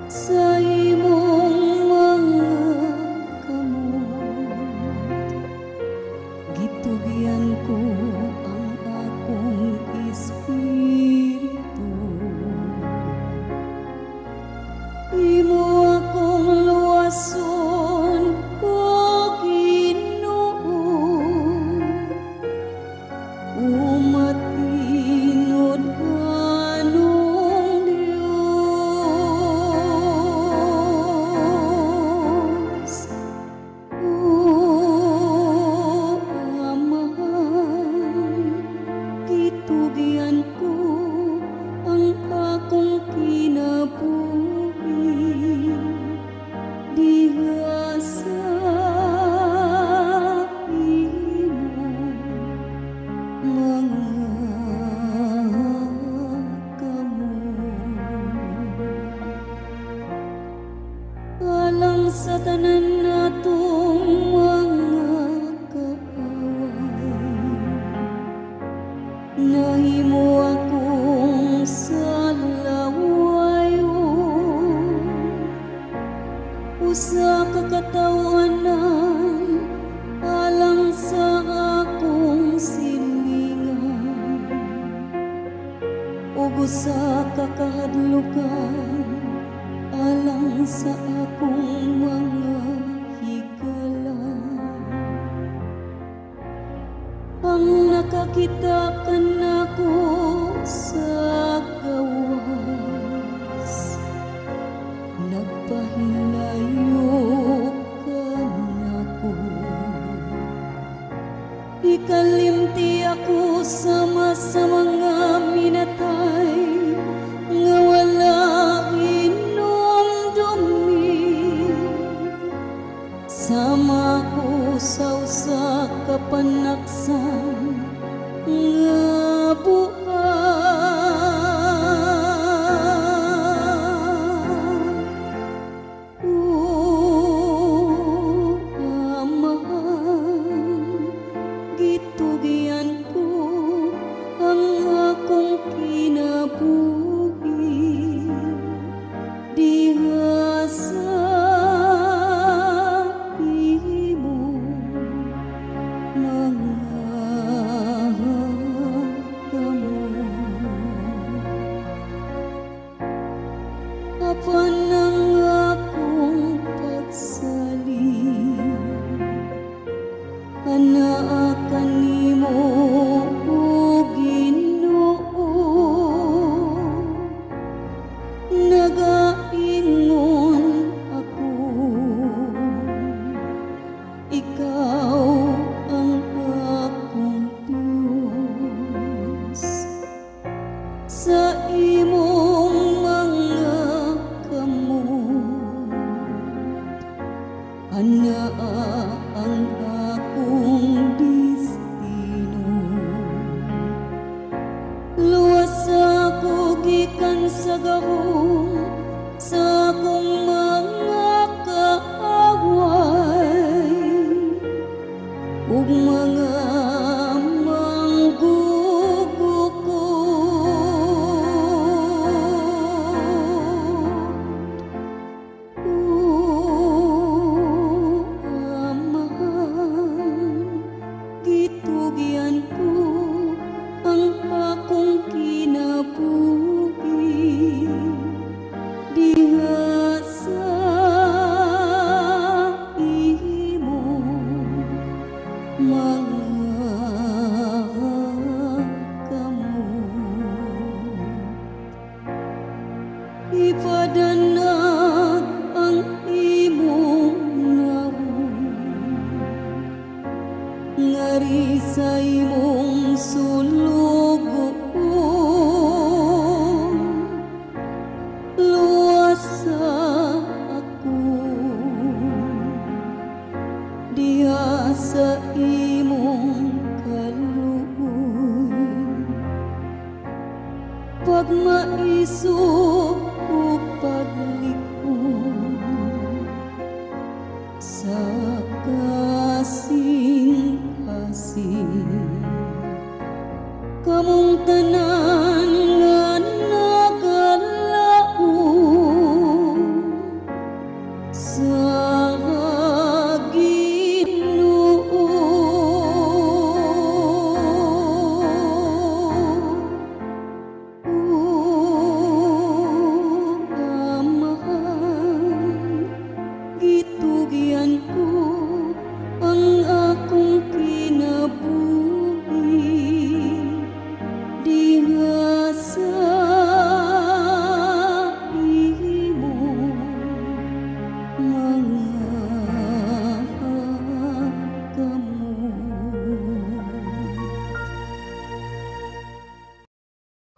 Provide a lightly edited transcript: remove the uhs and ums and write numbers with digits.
Sa imong mga kamot, gitugyan ko ang akong espiritu. Imo akong luwason, O Ginoo, o matinud-anong Dios. O Amahan, gitugyan ko ang akong kinabuhi diha sa imong mga kamot. Alang sa tanan natong mga kaaway, nahimo akong salawayon, usa ka katawanan alang sa akong silingan ug usa ka kahadlukan alang sa akong mga higala. Ang nakakita kanako sa gawas, nagpahilayo kanako. Ikalimti ako sama sa mga minatay nga wala hinumdumi. Sama ko sa usa ka panaksan nga buang. O Amahan, gitugyan ko ang akong kinabuhi diha sa imong mga kamot. Apan ang akong pagsalig anaa kanimo, O Ginoo. Nagaingon ako, "Ikaw ang akong Diyos." Sa imong mga kamot anaa ang akong destino. Luwas ako gikan sa gahom sa akong mga kaaway ug mga manggugukot. O Amahan, gitugyan ko ang akong kinabuhi diha sa imong mga kamot. Ipadala